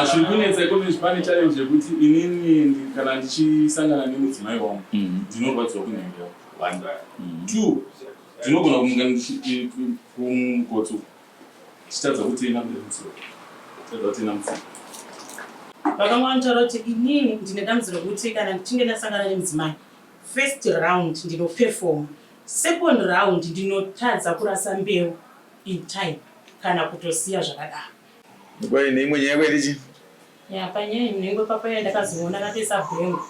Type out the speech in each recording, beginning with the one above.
Ah, zviri kunetsa iko nezvi pane challenge yekuti inini kana ndichisangana nemudzimai wangu ndinorwadziwa kunhengo yangu one two ndinogona kumuka kumugotso tichitadza kutena kuda mutsipa tadza kutena mutsipa. Vakanga vanotaura kuti inini ndine dambudziko rekuti kana ndichinge ndasangana nemudzimai first round ndinoperforma, second round ndinotadza kurasa mbeu in time kana kutosiya zvakadaro. Kwai neimwe nyaya kwaiti chii? Ya panyaya yenhengo ipapo ndakazoona akatoisa bhengo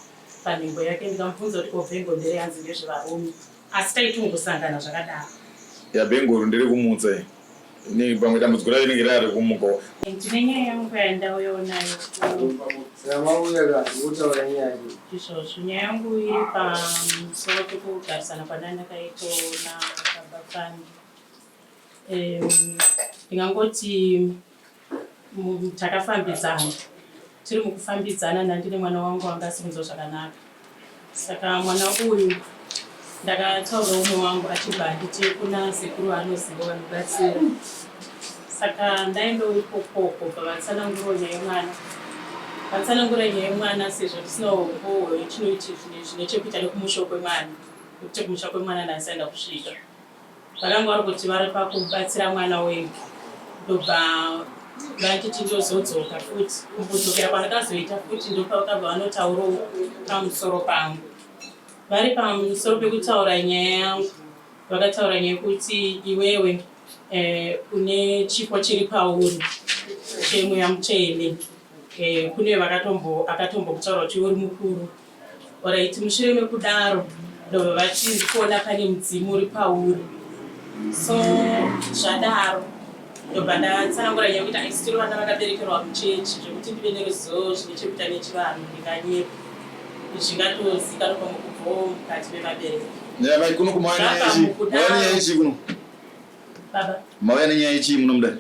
panhengo yake ndikamubvunza kuti ko bhengo nderei hanzi ndezvevarume asi taitongosangana zvakadaro. Ya bhengoro nderekumutsa iri. Inenge pamwe dambudziko rayo rinenge rari kumukawo. Ndine nyaya yangu yandauyawo nayo ku. Saka mauya ka wotaura nyaya iyi. Izvozvo nyaya yangu iri pamusoro pekugarisana kwandandakaitawo nababa Fani. Ndingangoti takafambidzana tiri mukufambidzana ndandine mwana wangu anga asiri kunzwa zvakanaka saka mwana uyu ndakataura umwe wangu achibva anditi kuna sekuru anoziva vanobatsira saka ndaendawo ikokoko bva vatsanangurawo nyaya yemwana vatsanangura nyaya yemwana sezvo tisina umbowo chinoiti zvine chekuita nekumusha kwemwana nekuti kumusha kwemwana ndasaenda kusvika Vakanga vari kuti vari pakubatsira mwana wedu ndobva vanditi ndozodzoka futi. Kudzokera kwandakazoita futi ndopavakabva vanotaurawo pamusoro pangu. Vari pamusoro pekutaura nyaya yangu vakataura nyaya yekuti iwewe eh, une chipo chiri pauri chemweya mutsvene eh, kune vakatombo akatombokutaura kuti uri mukuru Alright, mushure mekudaro ndobva vati ndikuona pane mudzimu uri pauri so zvadaro ndobva ndatsanangura nyaya yekuti aisi tiri vana vakaberekerwa muchechi zvekuti ndive neruzivo zvine chekuita nechivanhu ndinganyepa zvingatozikanwa pamwe kubvawo mukati mevabereki. Nyaya kuno kumauya nenyaya yechii kuno? Baba. Mauya nenyaya yechii muno mudare?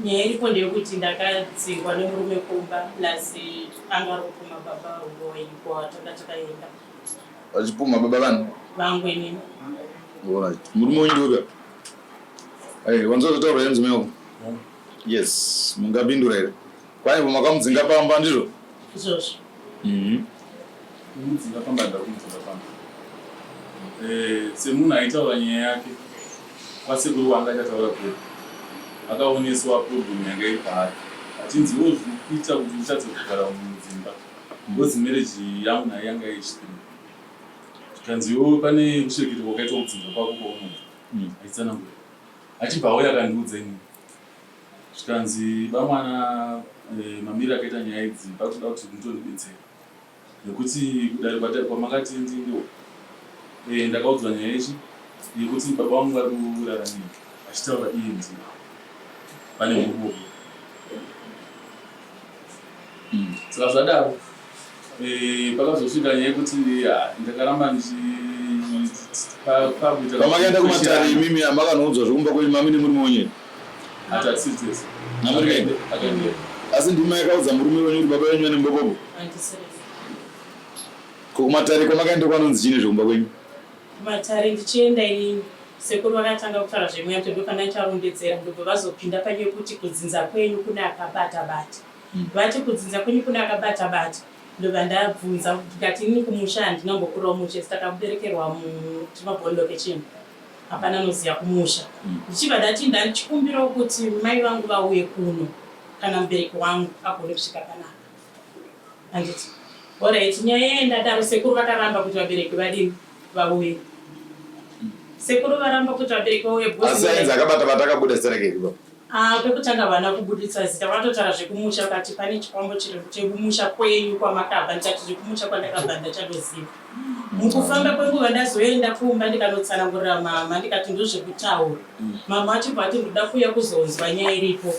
Nyaya iripo ndeyekuti ndakadzingwa nemurume kumba plus anga ari kupumha baba huroyi kwatanga takaenda. Vachipumha baba vani? Vangu inini. Alright. Murume wenyu ndiupi? Hey, wanzwa zvataurwa here mudzimai wako? Yes, mungapindura here? Kwai makamudzinga pamba ndizvo? Izvozvo. Kumudzinga pamba ndakumudzinga pamba. Eh, semunhu aitaura nyaya yake kwasekuru wanga achataura kwedu akaoneswa problem yanga iri paari achinzi iwo zviri kuita kuti uchatadze kugara mudzimba because marriage yangu naye yanga yechithree zvikanzi iwo pane kushereketa kwakaitwa kudzinza kwako kwaunoita achitsanangura achibva auya akandiudza inini Zvikanzi bamwana eh, mamiriro akaita nyaya idzi pakutoda kuti mutondibetsera nekuti kudare kwamakati ndindiwo eh, ndakaudzwa nyaya ichi yekuti baba vangu vari kurara neni achitaura iye ndiye pane murume Saka zvadaro eh, pakazosvika nyaya yekuti ah, ndakaramba ndichipakuita Pamakaenda kumatare imimi amakanoudzwa zvekumba kwenyu mami nemurume wenyu here? Hatasiri tese. Namurume? Akaenda. Asi ndimi makaudza murume wenyu kuti baba venyu vane mubobobo? Handisiri. Ko kumatare kwamakaenda kwanonzi chii nezvekumba kwenyu? Kumatare ndichienda inini sekuru vakatanga kutaura zvemweya kuti ndopandacharondedzera ndobva vazopinda panyaya yekuti kudzinza kwenyu kune akabata bata. Vati kudzinza kwenyu kune akabata bata ndobva ndabvunza ndikati inini kumusha handina kumbokurawo mushe isu takaberekerwa mutimabhoni location hapana anoziva kumusha ndichibva ndati ndachikumbirawo kuti mai vangu vauye kuno kana mubereki wangu agone kusvika panapa handiti Horaiti nyaya yaye ndadaro sekuru vakaramba kuti vabereki vadini vauye sekuru varamba kuti vabereki vauye Asi ainzi akabata bata akabuda zita rake here Ah, pekutanga havana kubuditsa zita vakatotaura zvekumusha vakati pane chikwambo chiri chekumusha kwenyu kwamakabva ndikati zvekumusha kwandakabva ndachatoziva mukufamba kwenguva ndazoenda kumba ndikanotsanangurira mama ndikati ndozvekutaura mama achibva ati ndoda kuuya kuzonzwa nyaya iripo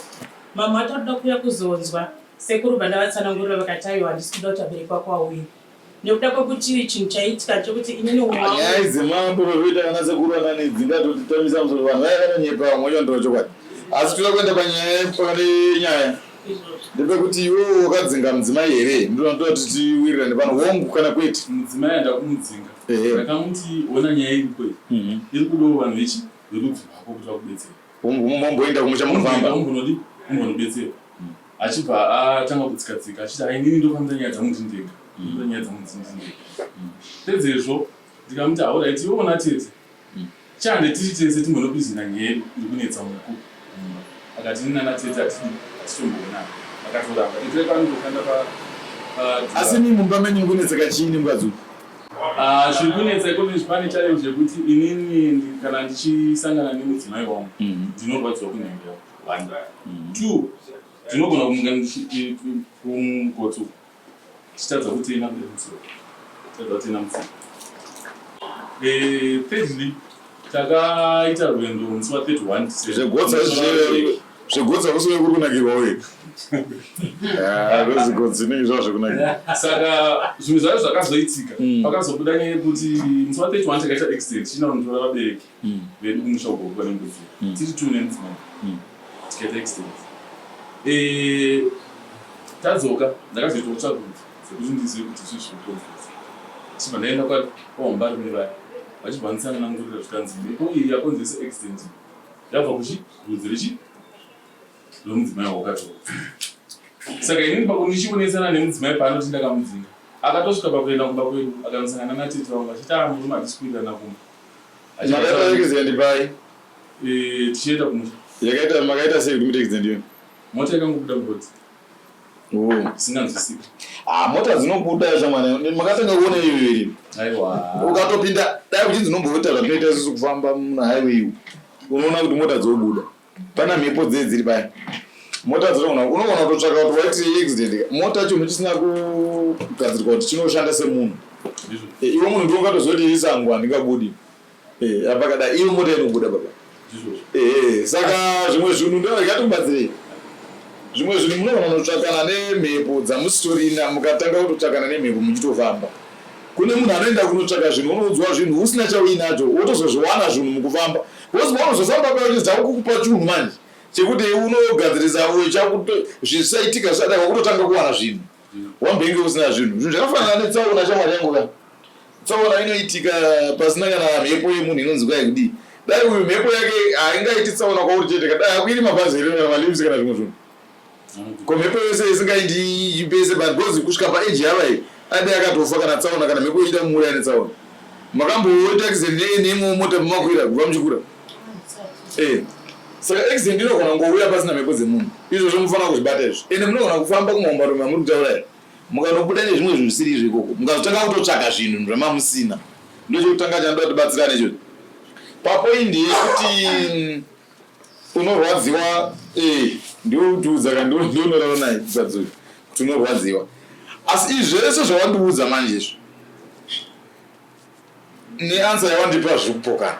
mama ati ndoda kuuya kuzonzwa Sekuru pandavatsanangurira vakati aiwa handisi kuda kuti vabereki vako vauye nekuda kwekuti chinhu chaiitika ndechekuti inini umwe wangu Nyaya idzi dzemaprofita ana sekuru anani dzingatotitamisa musoro vanhu vaya vanonyepa vamwe vacho vanotaura chokwadi asi toda kuenda panyaya pakati nyaya izvozvo ndepekuti iwewe wakadzinga mudzimai here ndinoda kuti tiwirirane pano hongu kana kwete. Mudzimai handina kumudzinga Ehe. ndakamuti hona nyaya iripo iyi iri kudawo vanhu vechi verudzi rwako kuti vakubetsere Momboenda kumusha munofamba. Umbonodi umbonobetserwa. Achibva atanga kutsika tsika achiti hai inini ndofambisa nyaya dzangu ndiri ndega. Ndofambisa nyaya dzangu ndiri ndega. Pedzezvo ndikamuti alright iwe ona tete. Chande tiri tese timbonopizina nyaya yedu iri kunetsa muku mumba. Akati ini nana tete hatidi hatitomboonana. Akatoramba. Tete vanotoshanda pa pa Asi imi mumba menyu mukunetseka chii nemukadzi uyu? Ah, zviri kunetsa iko izvi pane challenge yekuti inini kana ndichisangana nemudzimai wangu ndinorwadziwa kunhengo yangu. One. Two, ndinogona kumuka kumugotsi uku ndichitadza kutena kuda mutsipa. Tadza kutena mutsipa. Eh, thirdly, takaita rwendo musi wa 31 December. Zvegotsa izvi zvegotsa kusure kuri kunakirwa uye. Ah, zvegotsa zvinenge zvava zvekunakirwa. Saka zvinhu zvacho zvakazoitika pakazobuda nyaya yekuti musi wa 31 takaita accident tichienda kunotora vabereki vedu kumusha uko kwane mbudzi tiri two nemudzimai tikaita accident. Eh, tadzoka ndakazoitawo tsvagurudzo dzekuti ndizive kuti zvii zviri kukonzeresa. Tichibva ndaenda kwahombarume vaya vachibva vanditsanangurira zvikanzi mhepo iyi yakonzeresa accident iyi yabva kuchi rudzi rechi rwemudzimai waukatora. Saka inini pakundichionesana nemudzimai paanoti ndakamudzinga akatosvika pakuenda kumba kwedu akanosangana natete vangu achiti ah murume hatisi kuwirirana kumba. Makaita accident pai? Eh, tichienda kumusha. Yakaita makaita sei kuti muite accident iyoyo? Mota yakangobuda muroad. Oh. Zvisinganzwisiki. Ah, mota dzinobuda shamwari. Makatanga kuona iyoyo here? Aiwa. Ukatopinda dai kuchinzi unomboita zvatinoita isusu kufamba muna highway umu. Unoona kuti mota dzobuda. Pana mhepo dzee dziri paya. Mota dzinogona unogona kutotsvaka kuti waiti accident. Mota chinhu chisina kugadzirwa kuti chinoshanda semunhu. Ndizvo. Eh, iwe munhu ndiwe ungatozoti isango handingabudi. Eh, apa kadai iyo mota inobuda baba. Eh, saka zvimwe zvinhu ndovakatobatsirei. Zvimwe zvinhu munogona kunotsvakana nemhepo dzamusitorina mukatanga kutotsvakana nemhepo muchitofamba. Kune munhu anoenda kunotsvaka zvinhu unoudzwa zvinhu usina chauinacho wotozozviwana zvinhu mukufamba. Because paunozofamba paya dzakukupa chinhu manje chekuti unogadzirisa uye chakuto zvisaitika zvisadai wakutotanga kuwana zvinhu. Wambenge usina zvinhu. Zvinhu zvakafanana netsaona shamwari yangu ka. Tsaona inoitika pasina kana mhepo yemunhu inonzi kwai kudii. Dai uyu mhepo yake haingaiti tsaona kwauri chete ka. Dai hakuiri mabhazi here kana malips kana zvimwe zvinhu. Ko mhepo yose isingaindi pese but because kusvika paage yava iyi adai akatofa kana tsaona kana mhepo ichida kumuuraya netsaona. Makamboita accident neimwe mota pamakwira kubva muchikura? Eh. Saka accident inogona kungouya pasina mhepo dzemunhu. Izvozvo munofanira kuzvibata izvo. Ende munogona kufamba kumahombarume amuri kutaura aya. Mukanobuda nezvimwe zvinhu zvisiri izvo ikoko. Mukazotanga kutotsvaga zvinhu zvamamusina. Ndochekutanga chandoda tibatsirane ichocho. Papoindi yekuti unorwadziwa eh ndiwe utiudza ka ndiwe unorara naye mukadzi uyu kuti unorwadziwa. Asi izvi zvese zvawandiudza manje izvi neanswer yawandipa zviri kupokana.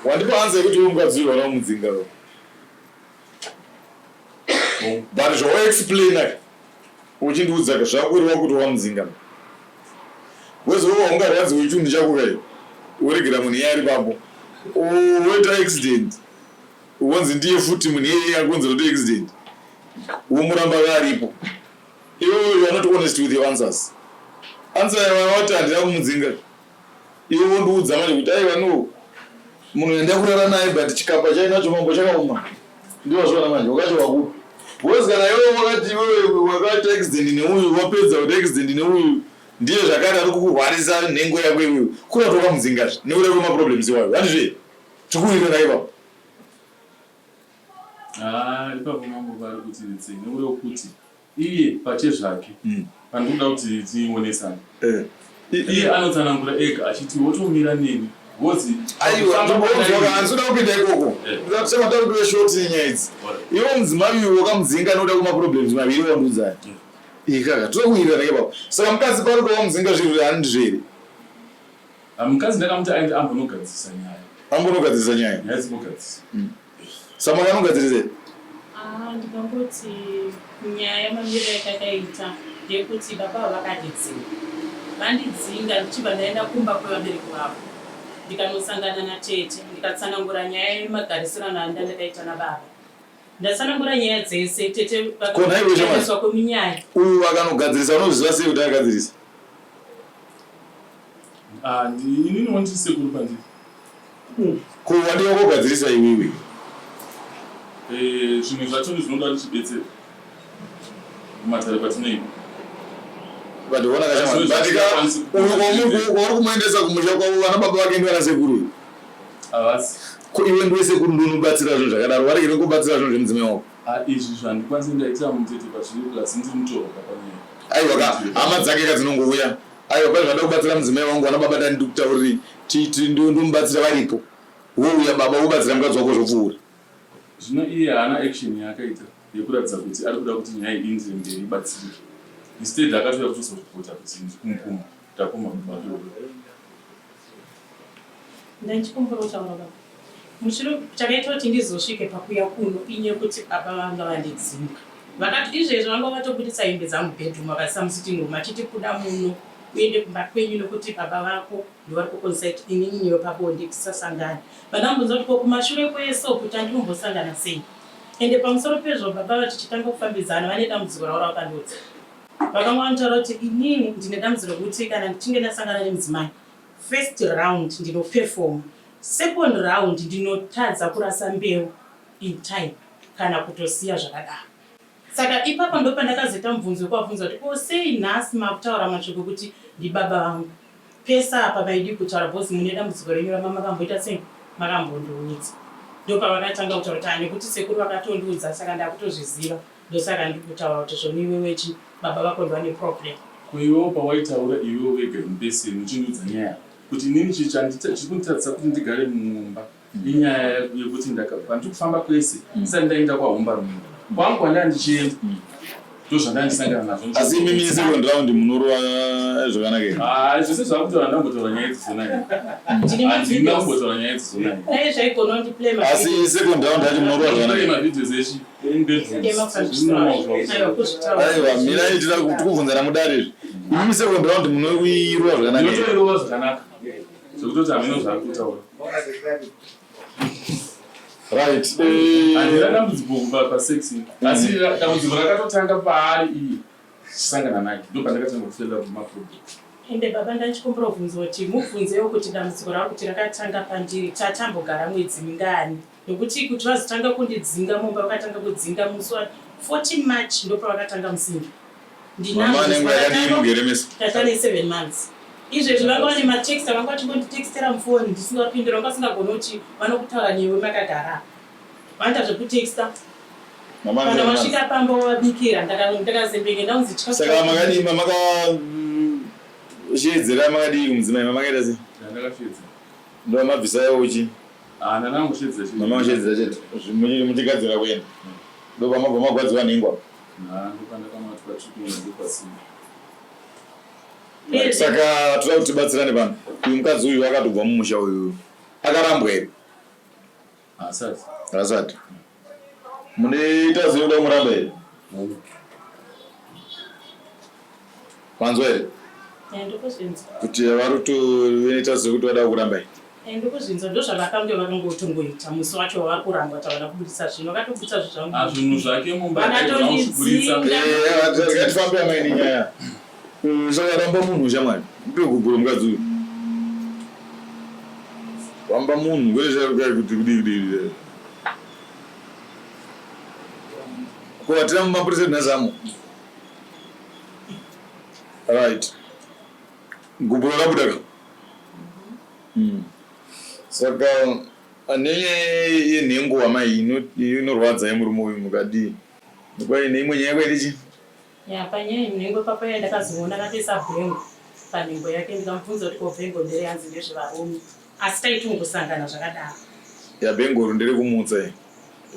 Wandipa answer yekuti iwe mukadzi uyu hauna kumudzinga. But zvawaexplaina uchindiudza ka zvakureva kuti wamudzinga. Because wewe haungarwadziwi chinhu chako kai woregera munhu iye ari papo woita accident wonzi ndiye futi munhu iyeye akonzera kuti accident womuramba aripo. Iwewe you are not honest with your answers. Answer yawati handina kumudzinga. Iwe wondiudza manje kuti aiwa no munhu enda kurara naye but chikapa chainacho mambo chakaoma. Ndiwo wazviona manje wakacho wakupi? Because kana iwe wakati iwewe wakaita accident neuyu wapedza kuti accident neuyu ndiye zvakare ari kukurwarisa nhengo yako iwewe. Kura kuti wakamudzingazve nekuda kwemaproblems iwayo. Handizve? Tikuwirirana ipapo. Ah, ipapo mambo vari kuti netsei nekuda kwekuti iye pachezvake pandikuda kuti tionesane Eh. iye anotsanangura ega achiti wotomira neni because Aiwa, ndibonzwa handisi kuda kupinda ikoko. Eh. Ndasema kuti short nyaya idzi. Iwe mudzimai uyu wakamudzinga nekuda kwemaproblems maviri wandiudza. Ikaka, toda kuwirirana ipapo. Saka mukadzi pari kuti wamudzinga zviri handizvo here? Ah, mukadzi ndakamuti aende ambonogadzirisa nyaya. Ambonogadzirisa nyaya. Nyaya dzimbogadzirisa. Saka makanogadzirisa here? Ah, ndingangoti nyaya mamiriro yatakaita ndeyekuti baba ava vakandidzinga. Vandidzinga ndichibva ndaenda kumba kwevabereki vavo ndikanosangana natete ndikatsanangura nyaya yemagarisirano andandakaita nababa. Ndatsanangura nyaya dzese tete Ko nhai iwe shamwari? vakaendeswa kwemunyaya. Uyu akanogadzirisa unoziva sei kuti akagadzirisa? Ah, inini wanditi sekuru pandiri. Ko wadiwa kugadzirisa iwewe? Eh, zvimwe zvacho zvinoda ndichibetsera. Kumatare kwatinoiko. But ona kashamwari. But ka uri kumuendesa kumusha kwavo vana baba vake ndivana sekuru. Havasi. Ko iwe ndiwe sekuru ndinobatsira zvinhu zvakadaro varegere kubatsira zvinhu zvemudzimai wako. Ah, izvi zvandikwanisi ndaitira mutete pazviri plus ndiri mutorwa panyaya. Aiwa ka hama dzake ka dzinongouya. Aiwa pane zvandada kubatsira mudzimai wangu vana baba ndani ndikutauriri ndomubatsira varipo. Wouya baba wobatsira mukadzi wako zvopfuura. Zvino iye haana action yaakaita yekuratidza kuti ari kuda kuti nyaya iyi iendere mberi ibatsirike. Instead akatouya kutozoripota kuti ndiri kumupumha, ndapumha baba vake uyu. Ndaichikumbira kutaura baba. Mushure chakaita kuti ndizosvike pakuya kuno inyaya yekuti baba vanga vandidzinga. Vakati izvezvi vanga vatobuditsa hembe dzangu bedroom vakaisa musitting room vachiti kuda muno uende kumba kwenyu nekuti baba vako ndovari kukonzeresa kuti inini newe pabonde tisasangane. Vandamubvunza kuti ko kumashure kwese uku tandinombosangana sei? Ende pamusoro pezvo baba ava tichitanga kufambidzana vane dambudziko ravo ravakandiudza. Vakanga vanotaura kuti inini ndine dambudziko rekuti kana ndichinge ndasangana nemudzimai first round ndinoperforma, second round ndinotadza kurasa mbeu in time kana kutosiya zvakadaro. Saka ipapo ndopandakazoita mubvunzo wekuvabvunza kuti ko sei nhasi makutaura mashoko ekuti ndibaba vangu? Pese apa maidii kutaura because mune dambudziko renyu ramakamboita sei makambondiudza. Ndopavakatanga kutaura kuti ah nekuti sekuru vakatondiudza saka ndakutozviziva ndosaka ndiri kutaura kuti zvoni iwewe chi baba vako ndovane problem. Ko iwewo pawaitaura iwewe wega in person uchindiudza nyaya kuti inini chii chiri kunditadzisa kuti ndigare mumba inyaya yekuti pandiri kufamba kwese ndisati ndaenda kwahombarume kwangu kwandanga ndichienda ndozvandanga ndisangana nazvo. Asi imimi second round munorova zvakanaka here? Ah, zvese zvakutaura ndambotaura nyaya idzi zona Ndine handina mavideos. kumbotaura nyaya idzi zona Dai zvaigona undiplay Asi mavideos. second round yacho munorova zvakanaka here? mavideos echi in bedrooms Aiwa kuzvitaura. Aiwa mirai tida tikubvunzana mudare izvi. Imimi second round munoirova zvakanaka here? ndinotoirova zvakanaka zvekutoti hameno zvaari kutaura. Right. Handina dambudziko pasex asi dambudziko rakatotanga paari iye tichisangana naye ndopandakatanga kufela maproblem. Ende baba ndachikumbira kubvunza kuti mubvunzewo kuti dambudziko ravo kuti rakatanga pandiri tatambogara mwedzi mingani nekuti kuti vazotanga kundidzinga mumba vakatanga kudzinga musi wa 14 March ndopavakatanga musingi. Mama nenguva yakadii mugere mese? Tatane 7 months. Izvezvi vanga vane matext avanga vachingonditextera mufoni ndisingapindura vanga vasingagoni kuti vanokutaura newe makagara. Vanoita zvekutexta. Mama Kana ane wasvika pamba wavabikira ndakazembenge ndaunzi chikafu. Saka makadii mamaka sheedzera makadii kumudzimai mamakaita sei? Ndakasheedzera. Ndo mabvisa uchi. Ah, ndanangosheedzera chete. Mama sheedzera chete. Muchigadzira kuenda. Ndo pamabva magwadziwa nhingwa. Saka toda kuti tibatsirane pano. Uyu mukadzi uyu akatobva mumusha uyu. Akarambwa here? Asati. Asati. Munoita sei kuda kumuramba here? Manzwa here? Ndikuzvinzwa. Kuti vari kutoita sekuti vada kuramba here? Ndikuzvinzwa ndozvavakange vakangotongoita musi wacho wavari kurambwa tavana kubudisa zvinhu vakatobudisa zvinhu zvangu. Ah, zvinhu zvake mumba Vakatondidzinga. Ngatifambe amai nenyaya. Saka ramba munhu shamwari. Mupe guguro mukadzi uyu. Ramba munhu kwete charukai kuti kudii kudii. Ko hatina mumapurisa edu nhasi Right. Gupuro rabuda ka? Saka nenyaya yenhengo amai inorwadza yemurume uyu mukadii? Kwai neimwe nyaya kwaiti chii? Ya panyaya yenhengo ipapo ya ndakazoona akatoisa bhengo panhengo yake ndikamubvunza kuti ko bhengo ndere hanzi ndezvevarume asi taitongosangana zvakadaro. Ya bhengoro nderekumutsa iri.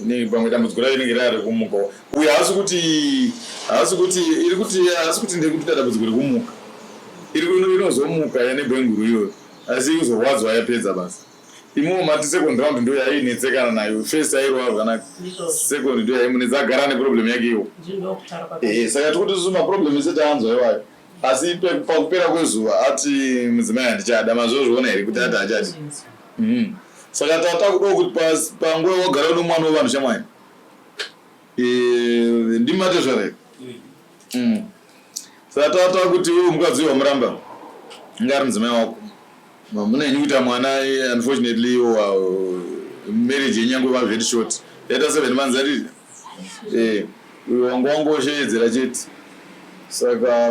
Inenge pamwe dambudziko rayo rinenge rari rekumuka. Uyu haasi kuti haasi kuti iri kuti haasi kuti ndekuti dambudziko rekumuka. Iri inozomuka yane bhenguru iyoyo asi ikuzorwadzwa yapedza basa. Imiwo mati second round ndo yainetsekana nayo. First airova zvakanaka. Second ndo yaimunetsa agara neproblem yake iyo. Eh, saka tikuti isu maproblem ese taanzwa iwayo. Asi pakupera kwezuva ati mudzimai handichada mazozviona here kuti ati hachadi. Mm. Saka tata kudawo kuti panguva wagara une mwana wevanhu shamwari. Eh, ndimatezvara here? Mm. Saka tata kuti iwe mukadzi uyu wamuramba inga ari mudzimai wako. Mune henyu kuita mwana unfortunately marriage yenyu yangova very short. Yaita 7 months ati eh. Uyo wanga wangosheedzera chete. Saka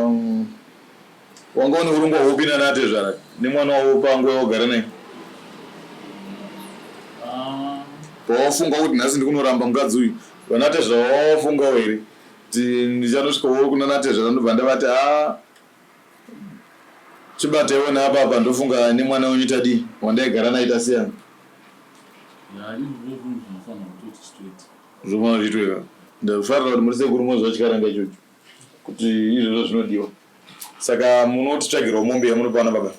wanga une urongwa hupi nanatezvara nemwana wavo panguva yawagara naye? Ah. Pawafunga kuti nhasi ndikunoramba mukadzi uyu, vanatezvara wawafungawo here kuti ndichanosvikawo kuna natezvara ndobva ndavati haa chibataiwo neapa apa ndofunga nemwana wenyu tadii wandaigara naye tasiyana. Zvofanira zviitwe ka. Ndafarira kuti muri sekuru moziva chikaranga ichocho kuti izvozvo zvinodiwa. Saka munotitsvagirawo mombe yamunopa vana baba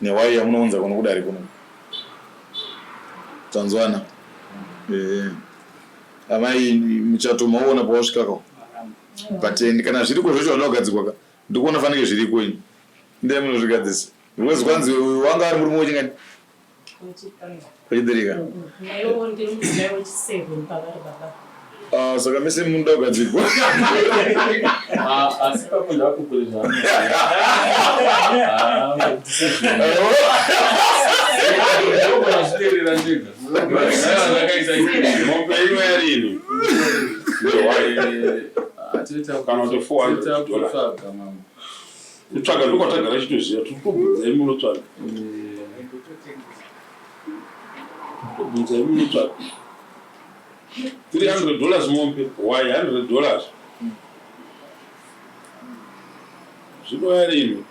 nehwai yamunounza kuno kudare kuno. Tanzwana. Eh. Amai muchato mauona pawasvika ka. But eh, kana zviriko zvacho zvinoda kugadzirwa ka. Ndikuona fanike zviriko ini. Ndiye munozvigadzirisa. Because kwanzi uyu wanga ari murume wechingani? Wechidhirika. Naiwo ndiri mudzimai wechiseven pavari baba. Ah, saka mese munoda kugadzirwa. Ah, asi papo ndakukure zvaanoita. Ah, ndogona zviteerera ndega. Ndakaita Mombe ino yarini? Kana kuti $400. Kutsvaga mambo. Kutsvaga ndokwatagara chitoziva tiri kutobvunza imi munotsvaga. Kutobvunza imi munotsvaga. 300 dollars mombe, why 100 dollars? Zvinouya rini?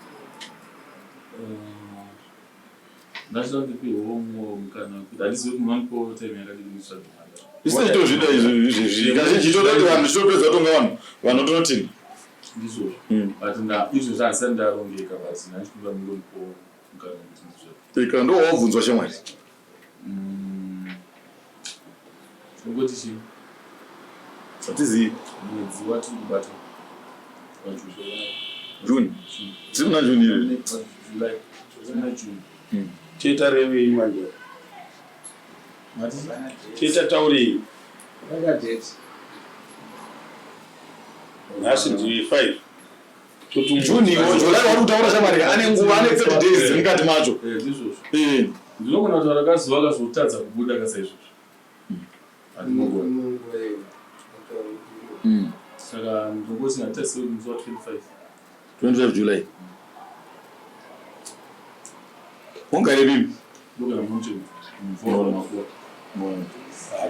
Ndachida ndipihwo mumwe mukana wekuti handizivi kuti munondipawo time yakadii kuti nditsvage mari. Isu tozvida izvi izvezvi. Kazhinji toda kuti vanhu tichitopedza kutonga vanhu vanotonotini. Ndizvozvo. But nda izvozvo handisati ndarongeka but ndachikumbira mungonipawo mukana wekuti nditsvage. Ika ndo wabvunzwa shamwari. Ungoti chii? Hatizivi. Mwedzi watiri kubata June. Tiri muna June iri. July. Muna June. Toita revei manje? Toita taurei? Nhasi ndi 5. June iwo July wari kutaura shamwari ane nguva ane 30 days dziri mukati macho. Eh, ndizvozvo. Eh. Ndinogona kutaura kazuva kazotadza kubuda kasaizvozvo. Handinogona. Saka ndongoti ngatitarise kuti musi wa 25. 25 July. Wangare Ndogara muMuchena. Mumvura makuva.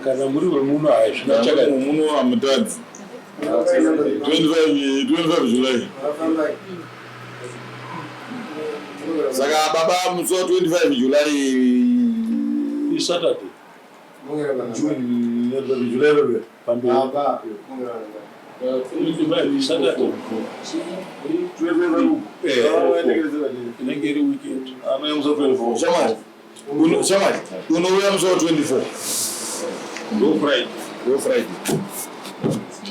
Kana muri wemuno hazvina chaka. Muno hamutadzi. 25 25 July. Saka baba musi wa 25 July Saturday. June July bebe. Pamberi. 25 Saturday. Eh. Inenge iri weekend. Shamwari. Shamwari. Unouya musi wa 24. Ndo Friday. Ndo Friday.